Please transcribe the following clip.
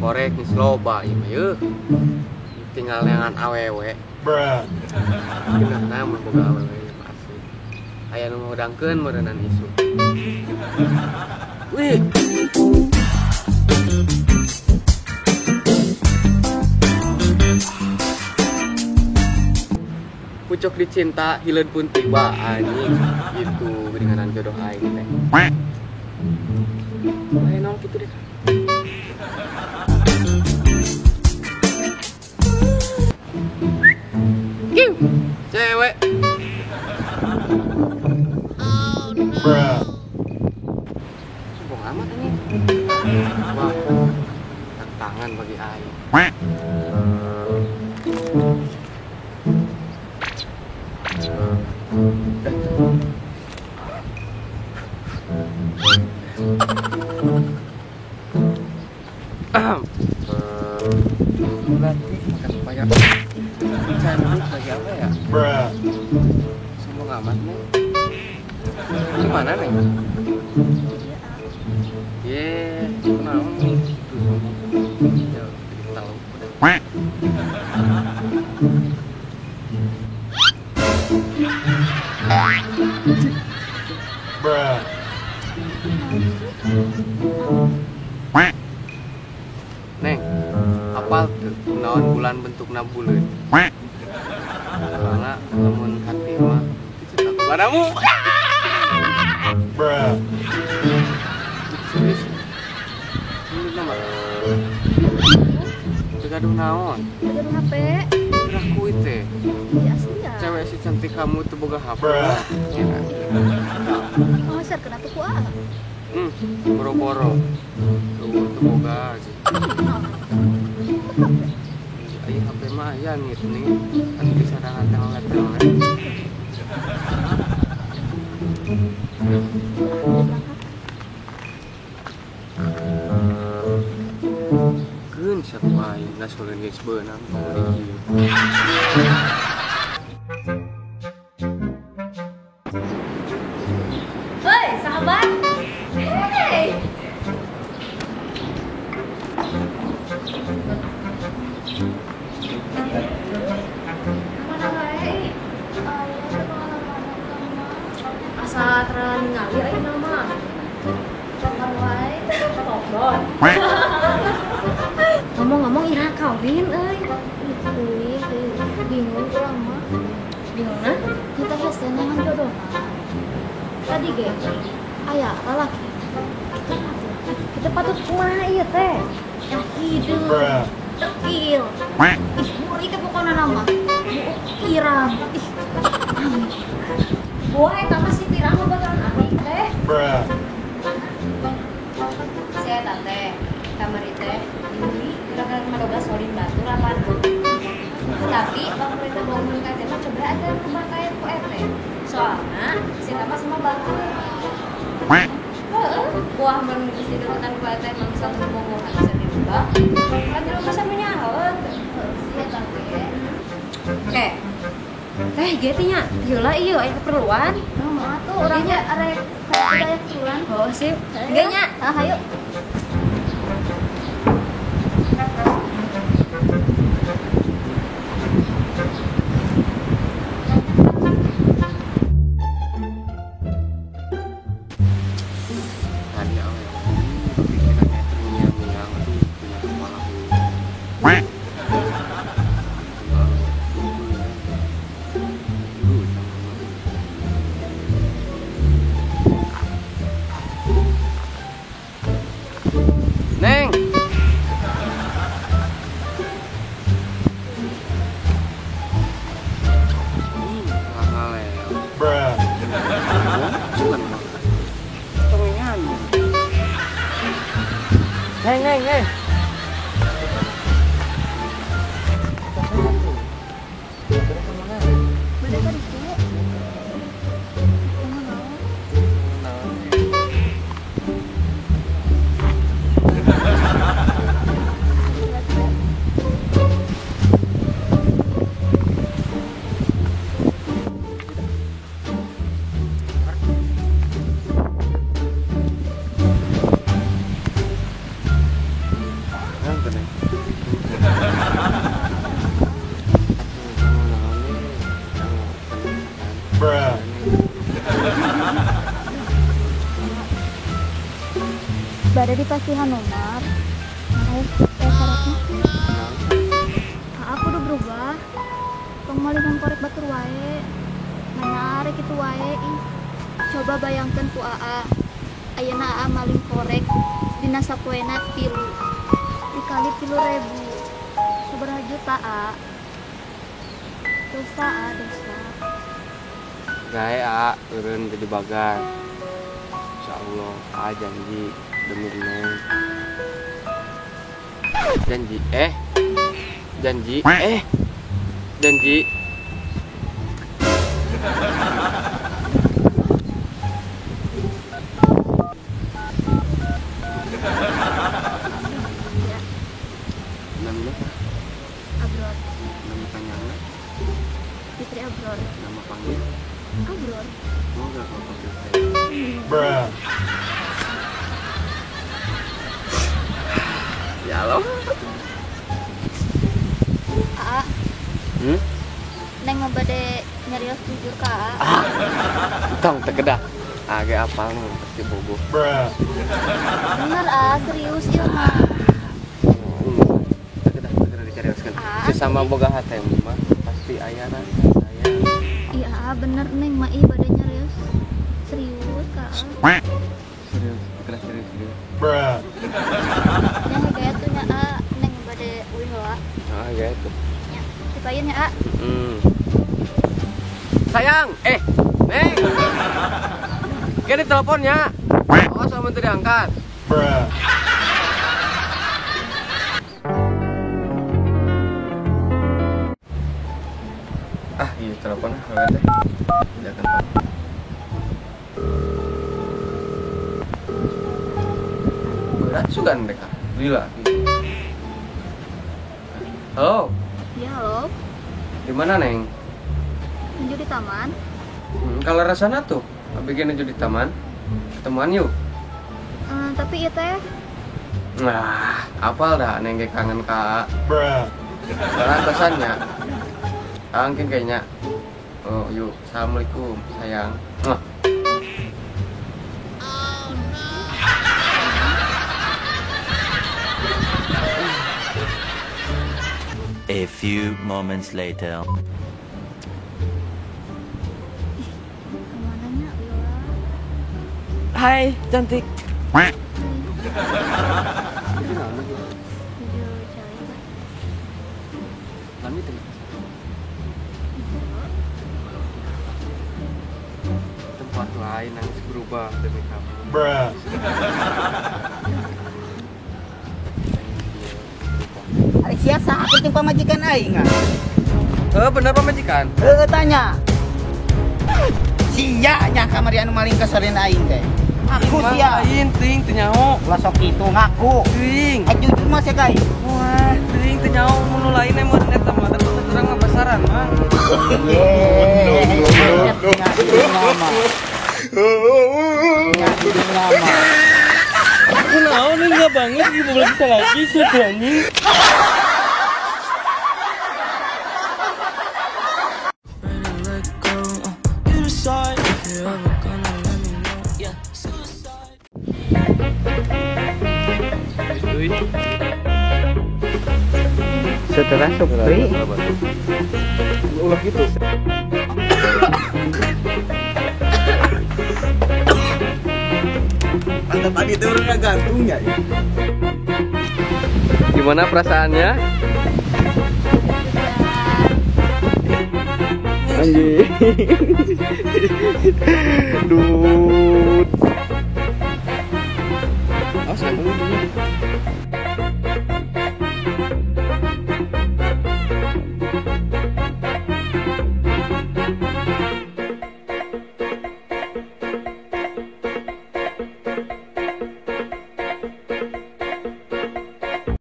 Korek geus loba ieu mah yeuh. Tinggal neangan awewe. Bruh. Geunahna mun boga awewe ieu mah asli. Aya nu ngudangkeun meureunnan isu. Wih. Pucuk dicinta hileud pun tiba anjing. Itu geuninganan jodoh aing teh. Bae naon kitu deh. Kiu, cewek. Oh no. Bruh. Sombong amat anjing. Wah, tantangan bagi aing. Berarti makan pepaya. Cantik lagi apa ya? Bruh. Sombong amat nih. Gimana nih? Ye, kenapa nih? Itu sombong. Ya, jadi tahu udah. Bruh. Neng, apal tuh naon bulan bentukna buleut. Soalna lamun hati mah dicinta kepadamu. Bruh. Serius. Ini nama. Teu gaduh naon? Teu gaduh HP. Geura kuit teh. Iya asli ya. Cewek si cantik kamu tuh boga HP. Bruh. Ya. Oh, ser kena tuh ku ah. Boro-boro. Tuh teu boga gitu. Ayo HP mah aya gitu nih. Kan bisa dangan-dangan. Keun siapa aing ngasolin geus beunang tong di ieu. Hei, sahabat. Hei. Mana wae? Aya teu pengalaman mah. Asa tara ningali ayeuna mah. Tongkron wae. Tongkron. Ngomong-ngomong iraha kawin euy. Ih, bingung urang mah. Bingungna? Kita hese neangan jodohna. Tadi ge aya lalaki. Kita patut. Kita patut kumaha ieu teh? Yang hideung, tekil. Ih, muri teh pokona nama. Buuk pirang. Ih, amit. Buah eta mah si pirang mah bakalan amit teh. Bruh. Si eta teh kamari teh dibeli kira-kira 15 solin batu lapan. Tapi lamun eta bangun ka teh mah coba ada rumah kaya ku ete. Soalna si eta mah sama batu. Heeh, buah mun geus dideketan ku ete mah bisa bobogohan bisa dirubah. Kan jelema mah sami nyaho teh. Si eta teh. Oke. Teh ieu teh nya, heula ieu aya keperluan. Oh, mah tuh urang nya arek aya keperluan. Oh, sip. Ge nya. Ah, hayu. Tadi awewe pikirannya terngiang-ngiang, aduh punya kepala. Neng. Bruh. Neng, neng, neng. Beda tadi tuh. Kumaha naon? Bade dipasihan nomor. Nah, syaratnya. Aku udah berubah. Tong maling korek batur wae. Menarik itu wae ih. Coba bayangkan ku AA. Ayeuna AA maling korek dina sapoena 3. Dikali 3.000. Sabaraha juta A? Dosa A, dosa. Gae A, eureun jadi bagar. Insyaallah A janji demi Neng. Janji janji janji. Ya. Namanya apa? Abror. Nama panjangnya? Fitri Abror. Nama panggil? Abror. Mau gak kalau panggil saya? Bruh. Ya Allah. Aa. Neng mau bade nyarios jujur ka Aa. Ah. Tong tekedah. Age apal mah pasti bogo. Bruh. Bener ah, serius ieu mah. Tekedah dicarioskeun. Sesama boga hate mah pasti aya rasa sayang. Iya, Aa, bener Neng mah ih bade nyarios. Serius ka Aa. Serius, tekedah serius serius. Bruh. Nya gaya tuh nya A, Neng bade uih heula. Ah, gaya tuh. Nya, dipayeun nya A. Sayang, Neng. Gini teleponnya. Oh, sama menteri diangkat. Bruh. Ah, iya telepon ah, teh. Jangan. Berat sugan mereka. Lila. Halo. Ya, halo. Di mana, Neng? Nuju di taman. Kalau rasana tuh, bikin nuju di taman. Ketemuan yuk. Tapi iya teh. Nah, apal dah Neng ge kangen ka. Bruh. Lantasannya. Angkin kayaknya. Oh, yuk. Assalamualaikum, sayang. Mwah. Oh, no. A few moments later. Kemananya, Lila? Hai, cantik. Hai. Tempat lain nangis berubah demi kamu. Bruh. Sia saha penting pamajikan aing ah. Bener pamajikan? Heuh tanya. Sia nya kamari anu maling kasarin aing teh. Aku sia. Lain ting teu nyaho. Ulah sok kitu ngaku. Ting. Jujur mah sia kai. Wah, ting teu nyaho mun lain mah eta mah da urang mah pasaran mah. Aku naon enggak banget gitu belum bisa lagi sih anjing. Setelah Supri ulah gitu. Mantap tadi itu udah gantungnya. Gimana perasaannya? Anjing. Duh.